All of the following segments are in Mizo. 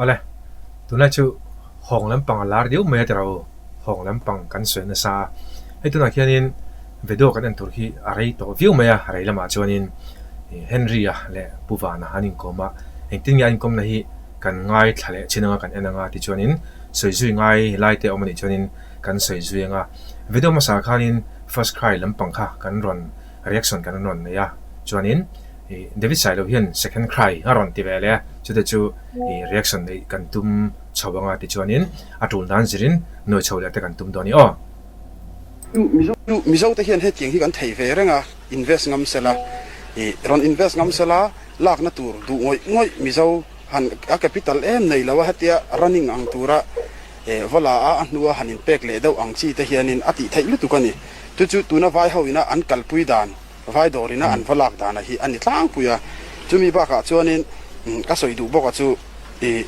Awle, tunlai chu hawng lampang a lar deuh mai a tiraw, hawng lampang kan sawi nasa a. Hei tunah khianin video kan en tur hi a rei tawh viau mai a, rei lamah chuanin Henry-a leh Pu Vana an inkawm a, engtin nge an inkawmna hi kan ngaithla leh chin anga kan en anga tichuanin sawi zui ngai lai te a awm a nih chuanin kan sawi zui anga. Video hmasa khanin first cry lampang kha kan rawn reaction kan rawn nei a, chuanin Ih David Sailo hian second cry a rawn ti ve leh a, chute chu ih reaction neih kan tum chho anga tichuanin a tul dan zirin nuai chho leh te kan tum dawn i aw. Mizo te hian hetiang hi kan thei ve reng a, invest ngam sela, ih rawn invest ngam sela lakna tur duh ngawih ngawih Mizo han a capital em nei lo a hetia running ang tura eh va la a a hnua han inpek leh deuh ang chi te hianin a tih theih lutuk a ni. Chu chu tuna vai ho ina an kalpui dan Vai dawrina an va lak dana hi a ni tlangpui a, chumi bakah chuanin ka sawi duh bawka chu ih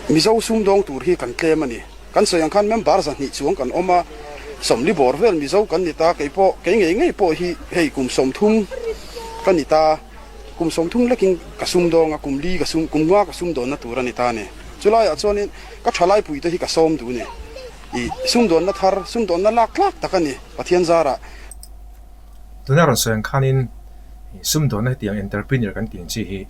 Mizo sumdawng tur hi kan tlem a ni. Kan sawi ang khan member 200 chuang kan awm a, 40 bawr vel Mizo kan ni ta, kei pawh kei ngei ngei pawh hi hei kum 30 ka ni ta, kum 30 lekin ka sumdawng a, kum li ka sum kum nga ka sumdawnna tur a ni ta a ni. Chulaiah chuanin ka thalai puite hi ka sawm duh a ni. Ih sumdawnna thar, sumdawnna lak tlak tak a ni Pathian zarah. Tuna rawn sawi ang khanin sumdawnna hetiang entrepreneur kan tih ang chi hi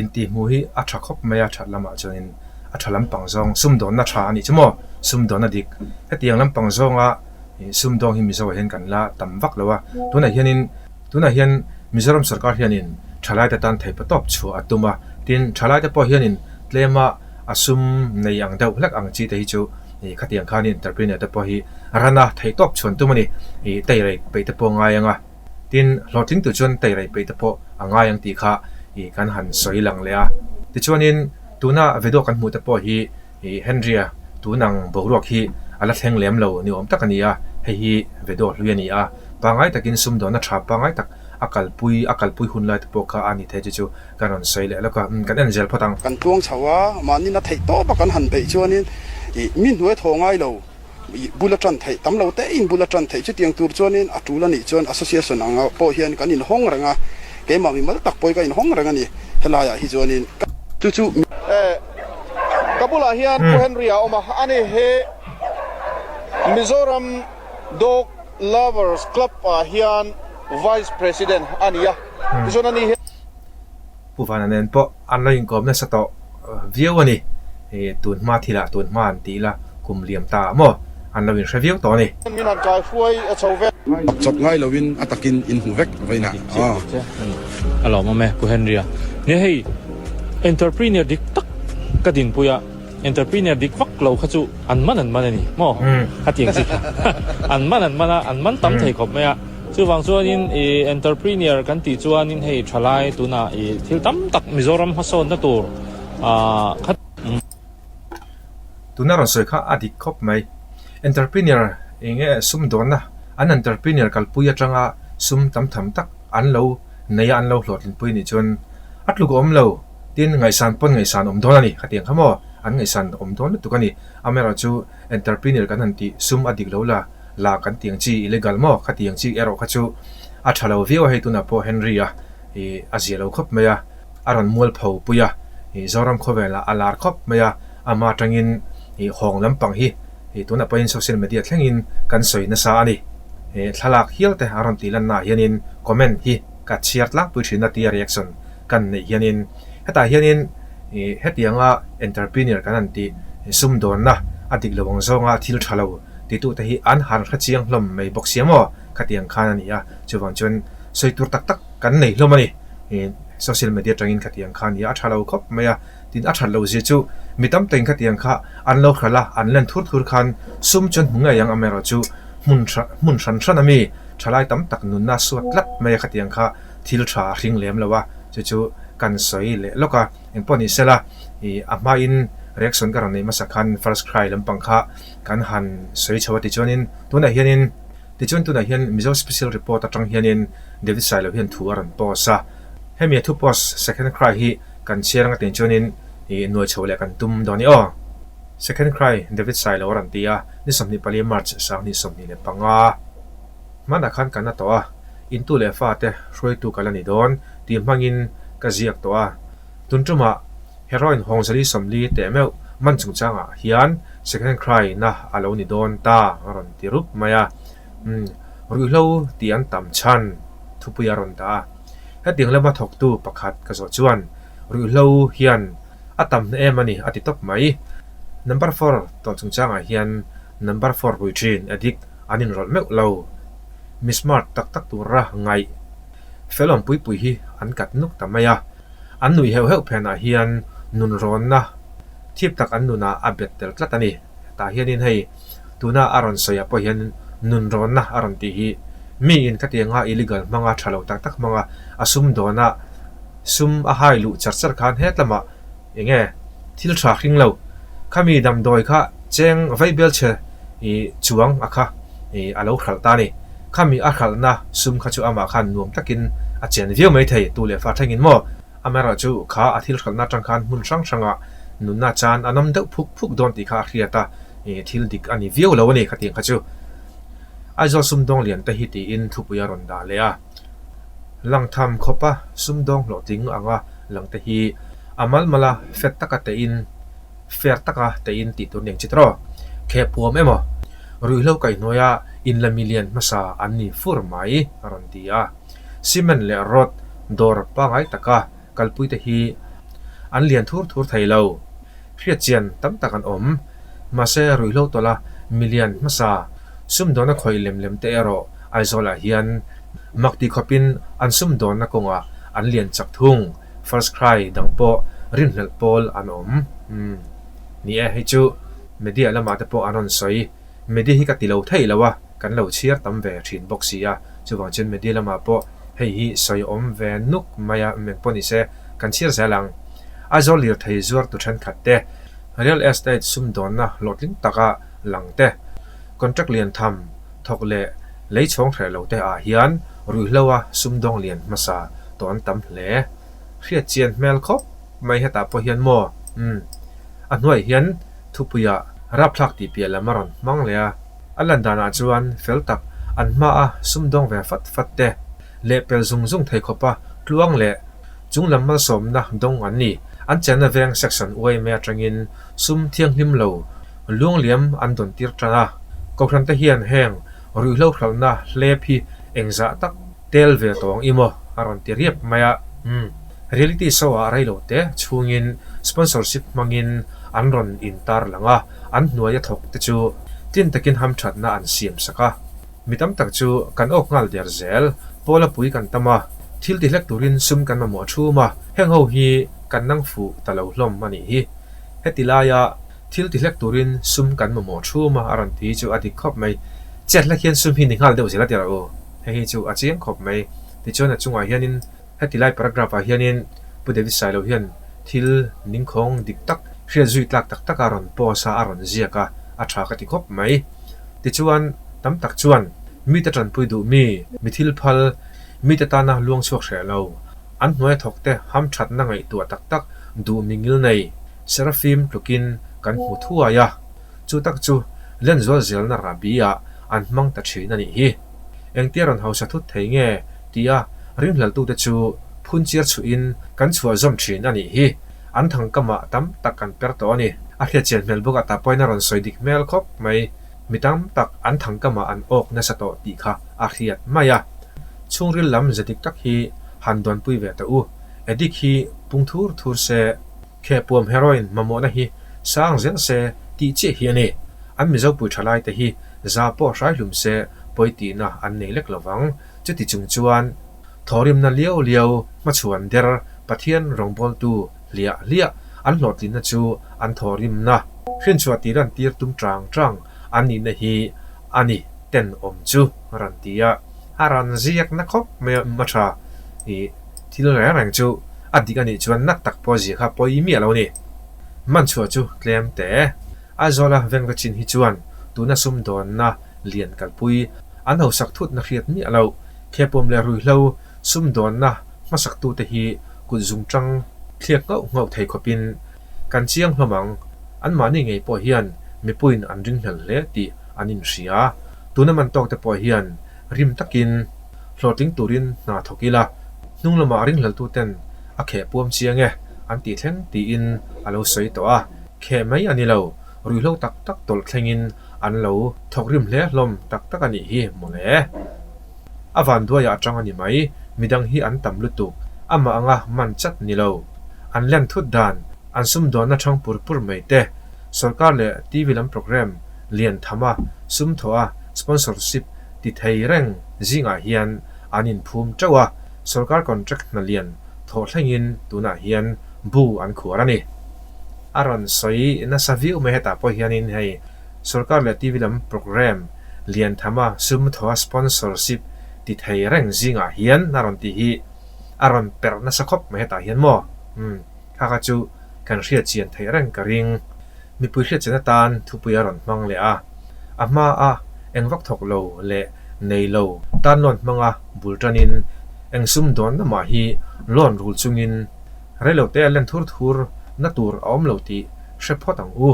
intihhmuh hi a tha khawp mai a, that lamah chuanin a tha lampang zawng sumdawnna tha a nih chu maw, sumdawnna dik hetiang lampang zawnga sumdawng hi Mizoah hian kan la tam vak lo a, tunah hianin tunah hian Mizoram sorkar hianin thalaite tan theipa tawp chhuah a tum a, tin thalaite pawh hianin tlema a sum nei ang deuh hlek ang chi te hi chu Khatiang khan entrepreneur te pawh hi rana theih tawp chhuan tum a ni. Ih teirei peih te pawh a ngai ang a, tin hlawhtling tur chuan teirei peih te pawh a ngai ang tih kha ih kan han sawi lang leh a. Tichuanin tuna video kan hmuh te pawh hi ih Henry-a tun ang boruak hi a la thleng lem lo ni awm tak a ni a, hei hi video hlui a ni a, pangngai takin sumdawnna tha pangngai tak a kalpui a kalpui hun lai te pawh kha a ni thei chu chu Ka rawn sawi leh lawk a, umm kan en zel phawt ang. Kan tluang chho a, mahni na theih tawp a kan han beih chuanin ih mi hnuai thaw ngai lo ih bul a tan theih tam lo te in bul a tan theih chutiang tur chuanin a tul a nih chuan association ang ah pawh hian kan inhawng reng a, keimah mimal tak pawhin ka inhawng reng a ni helaiah hi chuanin ka chu chu. Eh ka bulah hian Pu Henry a awm a, ani hi Mizoram Dog Lovers Club ah hian Vice President a ni a. Tichuan ani hi. Pu Vana nen pawh an lo inkawm nasa tawh viau a ni. Tun hma thilah tun hma an tih la kum liam ta ah maw an lo inhre viau tawh a ni. Min han kai hruai a chho vek. Chawp ngai lovin a takin in hmu vek vawiin ah. A lawmawm e Pu Henry-a. Nia hei entrepreneur dik tak ka dinpui a. Entrepreneur dik vak lo kha chu an man an man a ni maw? Khatiang chi kha an man an man a, an man tam thei khawp mai a. Chuvang chuanin i entrepreneur kan tih chuanin hei thalai tunah i thil tam tak Mizoram hmasawnna tur kha. Tuna rawn sawi kha a dik khawp mai. Entrepreneur eng nge sumdawnna an entrepreneur kalpui atanga sum tam tham tak an lo nei a an lo hlawhtlinpui nih chuan a tluk a awm lo. Tin, ngaihsan pawn ngaihsan awm dawn a ni. Khatiang kha maw? An ngaihsan awm dawn lutuk a ni. Amaherawh chu entrepreneur kan han tih sum a dik lo la, la kan tih ang chi illegal maw? Khatiang chi erawh kha chu a tha lo viau a, hei tunah pawh Henry-a ih a zia lo khawp mai a, a rawn mualpho pui a, ih Zoram khawvelah a lar khawp mai a, ama atangin ih hawng lampang hi ih tunah pawhin social media thlengin kan sawi nasa a ni. Ih thlalak hial te a rawn tih lannaah hianin comment hi ka chhiar tlangpui thin a tia reaction kan neih hianin hetah hianin ih hetianga entrepreneur kan han tih sumdawnna a dik lo ang zawnga thil tha lo titute hi an han hre chiang hlawm mai bawk sia maw khatiang khan a ni a, chuvang chuan sawi tur tak tak kan nei hlawm a ni. Ih social media atangin khatiang kha a ni a, a tha lo khawp mai a, tin a that loh zia chu mi tam takin khatiang kha an lo hralh a, an len thur thur khan sum chuan hmu ngei ang amaherawhchu hmun hmun hran hran a mi thalai tam tak nunna suat tlat mai a khatiang kha thil tha a hring lem lo a, chu chu kan sawi leh lawk a, engpawh ni sela ih a hmain reaction ka rawn neih hmasa khan first cry lampang kha kan han sawi chho a tichuanin tunah hianin tichuan tunah hian Mizo special report atang hianin David Sailo hian thu a rawn post a, hemi a thu post second cry hi kan chhiar anga tih chuanin ih nuai chho leh kan tum dawn i aw. Second cry David Sailo a rawn ti a, ni 24 March 2025. Hmanah khan kan la tawh a, intu leh fate hruaitu ka la ni dawn tih hmangin ka ziak tawh a. Tun tumah heroin hawng zali 40 teh meuh Man chungchangah hian second hand cry na a lo ni dawn ta a rawn ti rup mai a. Umm ruihhlo tih an tam chhan thupui a rawn dah a. Hetiang lama thawktu pakhat ka zawh chuan ruihhlo hian a tam hna em a ni a ti tawp mai. Number four tawlh chungchangah hian number four rui thin addict an inrawlh meuh lo. Mi smart tak tak tura ngaih fel awm pui pui hi an kat nuk ta mai a. An nuih heuh heuh phenah hian nunrawnna thip tak an nunah a bet tel tlat a ni. Tah hianin hei tuna a rawn sawiah pawh hian nunrawnna a rawn tih hi miin khatianga illegal hmanga tha lo tak tak hmanga a sum dawna sum a hai luh char char khan hetlamah eng nge thil tha hring lo khami damdawi kha cheng vaibel chhe ih chuang a kha ih a lo hralh ta a ni. Khami a hralhna sum kha chu amah khan nuam takin a chen viau mai thei tu leh fa thlengin maw? Amaherawhchu kha a thil hralhna atang khan hmun hrang hrangah nunna chan a nawm deuh phuk phuk dawn tih kha a hriat a, ih thil dik a ni viau lo a ni khatiang kha chu. Aizawl sumdawng lian te hi tiin thupui a rawn dah leh a. Langtham khawpa sumdawng hlawhtling anga langte hi a malmala fet taka tein fair taka tein tih tur nen chit rawh. Kheh puam emaw ruihhlo kaihhnuaia inla milian hmasa an ni fur mai a rawn ti a. Cement leh rod dawr pangai taka kalpuite hi an lian thur thur thei lo. Hriatchian tam tak an awm. Mahse ruihhlo tawlha milian hmasa sumdawnna khawih lem lem te erawh Aizawlah hian mak ti khawpin an sumdawnna kawngah an lian chak thung. First cry dang pawh rinhlelh pawl an awm. Umm. Ni e, hei chu media lamah te pawh an rawn sawi. Media hi ka ti lo thei lo a, kan lo chhiar tam ve thin bawk si a, chuvang chuan media lamah pawh hei hi sawi awm ve nuk mai a, meng pawh ni se kan chhiar zel ang. Aizawl lirthei zuartu thenkhat te, real estate sumdawnna hlawhtling taka lang te, contract lian tham thawk leh lei chhawng hreh lo te ah hian ruihhlo a sumdawng lian hmasa tawh an tam hle. Hriat chian hmel khawp mai hetah pawh hian maw? Umm. A hnuaiah hian thupuiah rapthlak tih piah lam a rawn hmang leh a. A lan danah chuan fel tak an hmaa sumdawng ve fat fat te leh pel zung zung thei khawpa tluang leh chung lam malsawmna dawng an ni. An chenna veng section uaime atangin sum thianghlim lo luangliam an dawn tir tan a. Kohhran te hian heng ruihhlo hralhna hlep hi engzah tak tel ve tawng i maw a rawn ti riap mai a. Umm. Reality show ah rei lo te chhungin sponsorship hmangin an rawn intar lang a, an hnuaia thawk te chu tlin takin hamthatna an siam sak a. Mi tam tak chu kan awk nghal der zel, Pawla pui kan tam a, thil ti hlek turin sum kan mamawh thum a, heng ho hi kan nang fuh ta lo hlawm a nih hi. Heti laia thil ti hlek turin sum kan mamawh thum a a rawn ti chu a dik khawp mai. Chet hlek hian sum hi ni nghal deuh zel a ti rawh u. Hei hi chu a chiang khawp mai. Tichuan a chungah hianin Heti lai paragraph ah hianin Pu David Sailo hian thil ningkhawng dik tak, hriat zui tlak tak tak a rawn post a, a rawn ziak a, a tha ka ti khawp mai. Tichuan, tam tak chuan mite tanpui duh mi, mi thil phal, mite tana luang chhuak hreh lo, an hnuaia thawk te hamthatna ngaihtuah tak tak duh mi ngil nei, Seraphim tlukin kan hmu thuai a, chu tak chu Lenzual zelna rahbi ah an hmang ta thin a nih hi. Engtia rawn hausa thut thei nge? tia ringhleltute chu phun chiar chhuihin kan chhuah zawm thin a nih hi. An thangkamah tam tak kan per tawh a ni. A hriatchian hmel bawk a tah pawhin a rawn sawi dik hmel khawp mai. Mi tam tak an thangkamah an awk nasa tawh tih kha a hriat mai a. Chhungril lam ze dik tak hi han dawnpui ve teh u. Addict hi pung thur thur se. Khehpuam heroin mamawhna hi sang zel se tih chiah hi a ni. An Mizopui thalai te hi za pawh hrai hlum se pawi tihna an nei lek lovang. Chuti chung chuan thawhrimna liau liau hmachhuan der Pathian rawngbawltu hliah hliah an hlawhtlinna chu an thawhrimna hrinchhuah tih lan tir tum tang tang an nihna hi a ni tenawm chu rawn ti a. A rawn ziakna khawp mai a, a tha ih thil reng reng chu a dik a nih chuan nat tak pawh zia kha pawi miah lo a ni. Man chhuah chu tlem teh. Aizawla vengva chin hi chuan tuna sumdawnna lian kalpui an hausak thutna hriat miah loh. Khepawm leh ruihhlo sumdawnna hmasaktute hi kut zungtang thliak nghauh nghauh thei khawpin kan chiang hlawm ang. Anmahni ngei pawh hian mipuiin an ringhlel hle tih an inhria. Tuna man tawkte pawh hian rim takin hlawhtling turin hna thawk ila, hnung lamah ringhleltuten a kheh puam chiang e an tih thleng tiin a lo sawi tawh a. Kheh mai a ni lo, ruihhlo tak tak tawlh thlengin an lo thawkrim hle hlawm tak tak a nih hi mawle. A vanduaiah atang a ni mai, midang hi an tam lutuk, amah anga man chat ni lo. An len thut dan, an sumdawnna thang pur pur mai te, sawrkar leh TV lam programme lian tham a sum thawh a sponsorship ti thei reng zingah hian an inphum teuh a, sawrkar contract hna lian thawh thlengin tunah hian bu an khuar a ni. A rawn sawi nasa viau mai hetah pawh hianin hei sawrkar leh TV lam programme lian tham a sum thawh a sponsorship ti thei reng zingah hian a rawn tih hi a rawn perh nasa khawp mai hetah hian maw? Umm kha kha chu kan hriat chian theih reng ka ring. Mipui hriat chian atan thupui a rawn hmang leh a, a hma a eng vak thawk lo leh nei lo tan loan hmanga bul tanin eng sum dawnna mah hi loan rul chungin Reilote a len thur thur na tur a awm lo tih hre phawt ang u.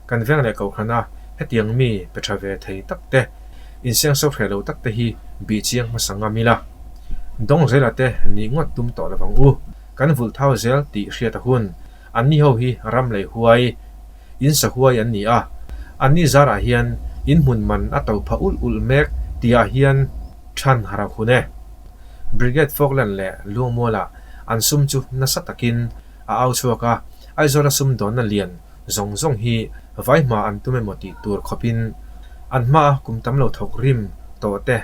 Kan veng leh kohhrana hetiang mi pe tha ve thei tak te, insiangso hreh lo tak te hi bih chiang hmasa ngam ila. Dawng zela te nih ngawt tum tawh lo vang u. Kan vulh thau zel tih hriat a hun. Anni ho hi ram lei huai, in sa huai an ni a. Anni zarah hian in hmun man a to pha ulh ulh mek tihah hian than harh hun e. Brigade Falkland leh Luangmualah an sum chu nasa takin a au chhuak a, Aizawla sumdawnna lian zawng zawng hi vai hma an tum emaw tih tur khawpin an hmaa kum tam lo thawk rim tawh te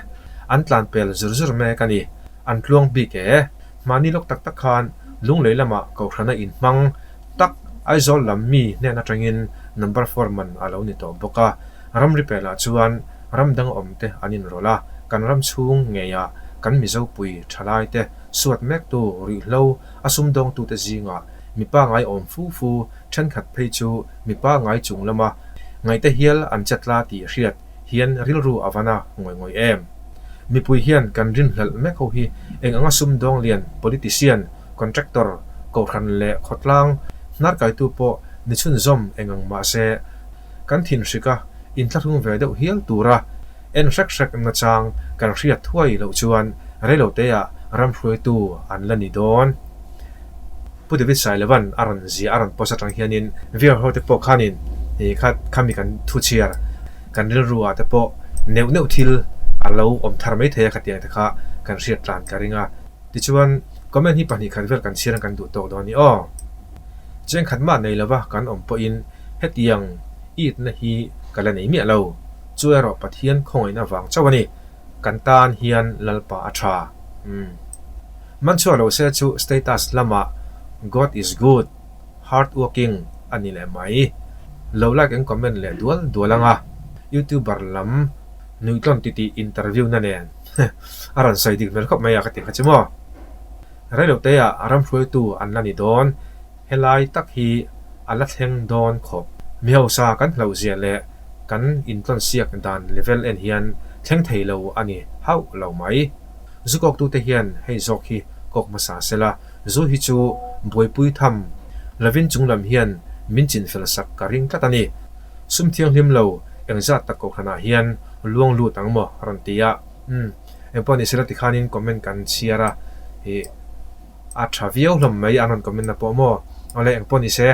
an tlan pel zur zur mek a ni. An tluang bik e. Hmani lawk tak tak khan Lunglei lamah Kohhrana inhmang tak Aizawl lam mi hnen atangin number four man a lo ni tawh bawk a, ramri pelah chuan ram dang awm te an inrawlh a, kan ram chhung ngeiah kan Mizopui thalai te Suat mektu ruihhlo a sumdawngtute zingah mipa ngai awm fu fu thenkhat phei chu mipa ngai chung lama ngaihte hial an che tla tih hriat hian rilru a van a ngawih ngawih em? Mipui hian kan rinhlelh mek ho hi eng anga sumdawng lian politician, contractor, kohhran leh khawtlang hnarkaitu pawh ni chhunzawm eng ang mahse kan thinhrika inthlahrung ve deuh hial tura En hrek hrek nachang kan hriat thuai loh chuan reiloteah ram hruaitu an la ni dawn. Pu David Sailovan a rawn ziah a rawn post atang hianin viewer ho te pawh khanin ih kha khami kan thu chhiar kan rilru ah te pawh neuh neuh thil a lo awm thar mai thei a khatiang te kha kan hriat tlan ka ring a. Tichuan comment hi 2 khat vel kan chhiar ang kan duh tawk dawn ni aw. Chengkhat mah nei lova kan awm pawhin hetiang itna hi ka la nei miah lo. Chu erawh Pathian khawngaihna vang chauh a ni. Kan tan hian Lalpa a tha. Umm. Man chhuak lo se chu status lamah God is good, hard working a ni leh mai. Lo like and comment leh dual dual anga YouTuber lam nuihtlawn titih interview na nen a rawn sawi dik hmel khawp mai a ka ti kha chu maw. Reiloteah ram hruaitu an la ni dawn. Helai tak hi a la thleng dawn khawp. Mi hausa kan hlauhzia leh kan intlawnsiak dan level en hian thleng thei lo a ni hauh lo mai. Zu kawktute hian hei zawk hi kawk hmasa sela, zu hi chu buaipui tham lovin chunglam hian min chinfel sak ka ring tlat a ni. Sum thianghlim lo engzat tak kohhranah hian luang lut ang maw a rawn ti a. Umm, engpawh ni sela tikhanin comment kan chhiar a, ih. A tha viau hlawm mai an rawn comment na pawh maw? Awle engpawh ni se,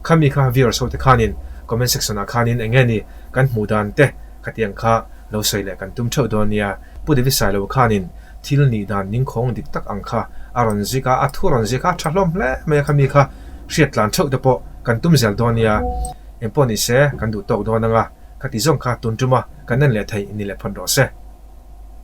khami kha viewers ho te khanin comment section ah khanin eng nge ni kan hmuh dan te khatiang kha lo sawi leh kan tum theuh dawn nia. Pu David Sailo khanin thil nih dan ningkhawng dik tak ang kha a rawn zik a, a thu rawn zik a, a tha hlawm hle mai a khami kha hriat tlan theuh te pawh kan tum zel dawn nia. Engpawh ni se kan duh tawk dawn anga khati zawng kha tun tuma kan en leh theih ni leh phawt rawh se.